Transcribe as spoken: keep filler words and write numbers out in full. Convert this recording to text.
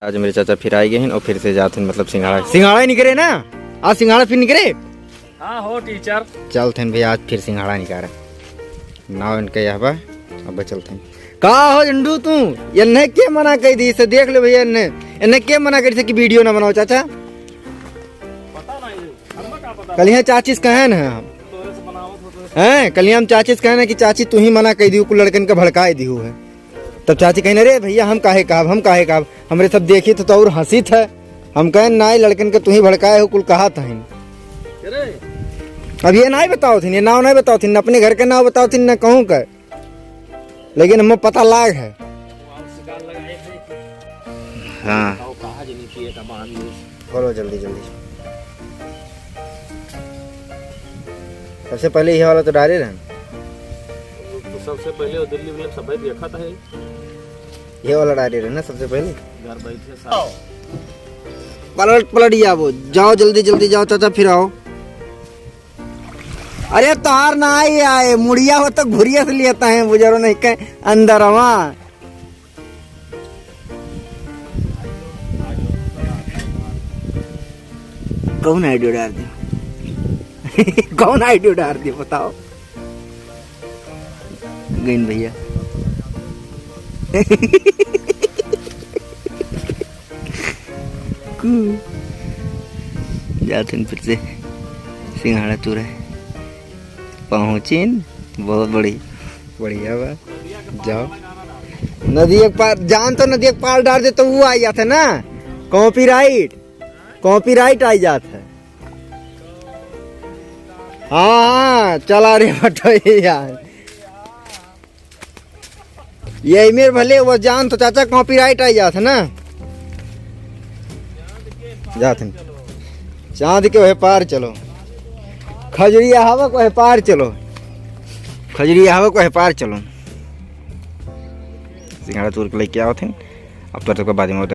आज मेरे चाचा फिर आइ गए हैं और फिर से जात हैं, मतलब, सिंघाड़ा, सिंघाड़ा ही निकरे ना, आज सिंघाड़ा फिर निकरे। हाँ हो टीचर। चलत हैं भैया, आज फिर सिंघाड़ा निकारे। नाव इनके यह बा, अब चलत हैं। का हो झंडू तू, इन्हें के मना कइ दी से? देख ले भैया, इन्हें, इन्हें के मना कइ दी से कि वीडियो ना बनाओ चाचा? पता नहीं, हमका का पता। कल यहाँ चाची से कहे न हम, तोरे से बनावत हो तो। हैं, कल यहाँ हम चाची से कहे न कि चाची तू ही मना कइ दियो, कुल लड़कन के भड़काए दियो है। तब चाची कहिन, "अरे भैया, हम काहे कहब, हम काहे कहब, हमरे सब देखित तो और हँसित है।" हम कहेन, "नाहीं, लड़कन के तुहीं भड़काए हो, कुल कहत हइन।" अरे। अब ये नाहीं बतावत हिन, ये नाव नाहीं बतावत हिन, न अपने घर के नाव बतावत हिन, न कहूँ का, लेकिन हमें पता लाग है। हाँ। बताओ, कहाँ जनी किए का बांध ली। खोलो जल्दी, जल्दी। सबसे पहले यह वाला तो डारे रहन। तो सबसे पहले वो दिल्ली में सफेद देखा था, ये वाला डारे रहन ना सबसे पहले। घर बैठे साहब। पलट, पलट जाबो। जाओ जल्दी, जल्दी जाओ चाचा, फिर आओ। अरे तोहार ना आई आए, मुड़िया हो तो घुरिया से लेता है, बुजरो नहीं कहे अंदरवा। कौन आइडियो डार दियो? कौन आइडियो डार दियो, बताओ? गइन भैया। कु-, जात हन फिर से सिंघाड़ा तुरे। पहुँचिन, बहुत बड़ी, बढ़िया बा। जाओ। नदी एक पार, जान तो नदी एक पार डार दे तो वो आ जात है ना, कॉपीराइट, कॉपीराइट आ जात है। हाँ, हाँ, चला रे बटोही यार। ये मेर भले वो जान तो चाचा कॉपीराइट आ जात है ना। जात है। चांद के वह पार चलो। खजुरिया हवा को वह पार चलो। खजुरिया हवा को वह पार चलो। सिंघाड़ा तोड़ के लेके आवत हैं। अब तोड़ के बाद में